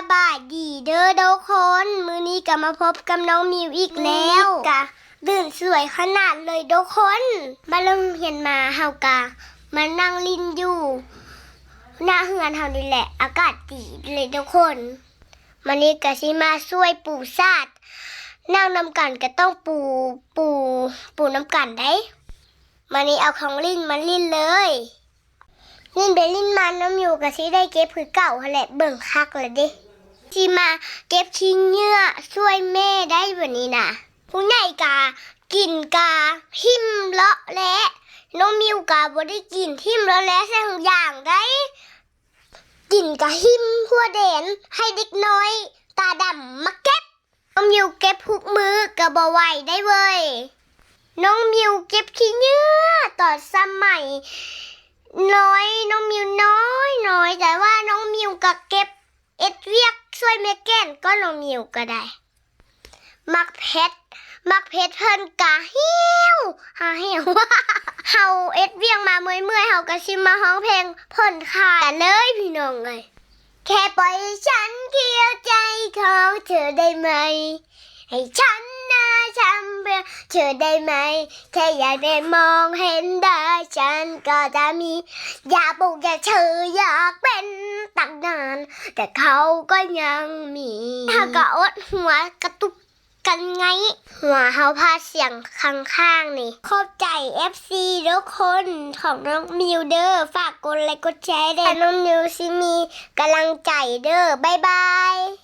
ສະບາຍດີເດີທຸກຄົນ, ມື້ນີ້ກໍມາພົບກັບນ້ອງມິວອີກແລ້ວ. ກະຕື່ນສວຍຂະໜາດເລີຍທຸກຄົນ. ມາໂຮງຮຽນມາເຮົາກະມານັ່ງຫຼິ້ນຢູ່ໜ້າເຮືອນເຮົານີ້ແຫຼະ, ອາກາດດີເລີຍທຸກຄົນ. ມື້ນີ້ກະຊິມາຊ່ວຍປູສາດ, ນັ່ງນຳກັນກະຕ້ອງປູ ປູ ປູນຳກັນໄດ໋. ມື້ນີ້ເອົາຂອງຫຼິ້ນມາຫຼິ້ນເລີຍ. ຫຼິ້ນໄປຫຼິ້ນມານ້ອງມິວກໍຊິໄດ້ເກັບຄືເກົ່າຫັ້ນແຫຼະ, ເບິ່ງຄັກລະເດ້. ຊິມາເກັບຂີ້ເຫຍື້ອຊ່ວຍແມ່ໄດ້ບັດນີ້ນະ. ຜູ້ໃຫຍ່ກະກິນກະຖິ້ມເລາະແຫຼະ, ນ້ອງມິວກະບໍ່ໄດ້ກິນ, ຖິ້ມເລາະແຫຼະໃສ່ຖົງຢາງໄດ໋. ກິນກະຫິ້ມຫົວແດນ ໃຫ້ເດັກນ້ອຍຕາດຳມາເກັບ. ນ້ອງມິວເກັບທຸກມື້ກະບໍ່ໄຫວໄດ໋ເວີຍ. ນ້ອງມິວເກັບຂີ້ເຫຍື້ອຕອນສະໄໝນ້ອຍ, ນ້ອງມິວນ້ອຍໆ, ແຕ່ວ່ານ້ອງມິວກະເກັບເຮັດວຽກຊ່ວຍແມ່ແກ່ນກໍນ້ອງມິວກະໄດ້. ໝາກເຜັດ ໝາກເຜັດເພິ່ນກະຫິວ ຫາຫິວ. ເຮົາເຮັດວຽກມາເມື່ອຍໆ ເຮົາກະຊິມາຮ້ອງເພງຜ່ອນຄາຍກັນເລີຍພີ່ນ້ອງເອີຍ. ແຄ່ປ່อยฉันเคี้ยวใจของเธอได้ไหม ให้ฉันนะช้ำเพื่อเธอได้ไหม แค่อยากได้มองเห็นได้ฉันก็จะมี อยากบอกอยากเธออยากเป็นตั้งนาน แต่เขาก็ยังมี เฮากะອົດຫົວກະຕຸກກັນໄງ ຫົວເຮົາພາດສຽງຂ້າງໆນີ້. ຂອບໃຈເອັຟຊີທຸກຄົນຂອງນ້ອງມິວເດີ ຝາກກົດໄລກົດແຊແດ່ ນ້ອງມິວຊິມີກຳລັງໃຈເດີ ບາຍບາຍ.